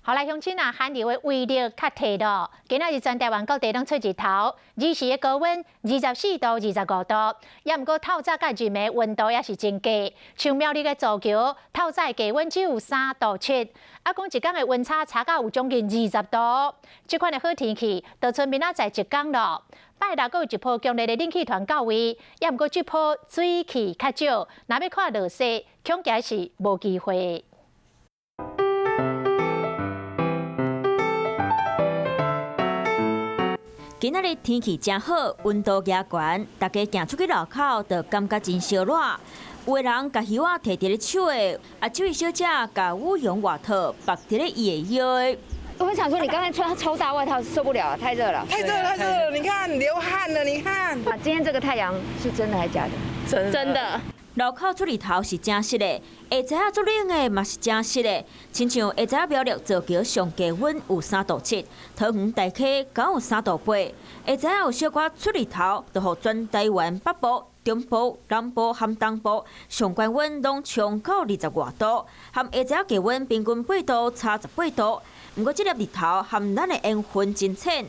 好來，鄉親啊，寒流的威力較提咯。今仔日全台灣各地攏出日頭，日時的高溫24度、25度，也毋過透早佮入暝溫度也是真低。像苗栗的造橋，透早的低溫只有3度7，啊，講一工的溫差差到有將近20度。這款的好天氣，就賰明仔載一工咯。拜六閣有一波強烈的冷氣團到位，也毋過這波水汽較少，若欲看落雪，恐驚是無機會。今仔日天氣誠好，溫度加懸，大家行出去路口就感覺真燒熱。有的人共靴仔提佇咧手的，啊，這位小姐共羽絨外套縛佇咧伊的腰的。我想說，你剛才穿超大外套受不了，太熱了。太熱太熱了，你看流汗了，你看。啊，今天這個太陽是真的還是假的？真真的。路口出日頭是真實的，下早仔足冷的嘛是真實的。親像下早苗栗造橋上低溫有3度7，桃園大溪敢有3度8。下早有小可出日頭，就予全台灣北部、中部、南部和東部上懸溫攏衝到20外度，和下早低溫平均8度差18度。毋過這粒日頭和咱的緣分真淺。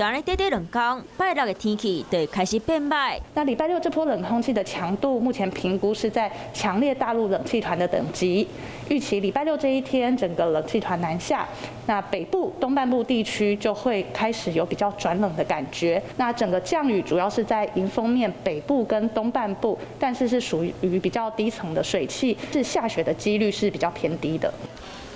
但咧，短短2工，拜六的天氣就會開始變䆀。那禮拜六這波冷空氣的強度，目前評估是在強烈大陸冷氣團的等級。預期禮拜六這一天，整個冷氣團南下，那北部東半部地區就會開始有比較轉冷的感覺。那整個降雨主要是在迎風面北部跟東半部，但是是屬於比較低層的水汽，是下雪的幾率是比較偏低的。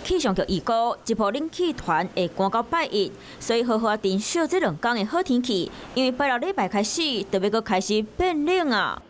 氣象局預估，這波冷氣團會寒到拜一，所以好好珍惜這2工的好天氣，因為拜六禮拜開始就欲閣開始變冷啊。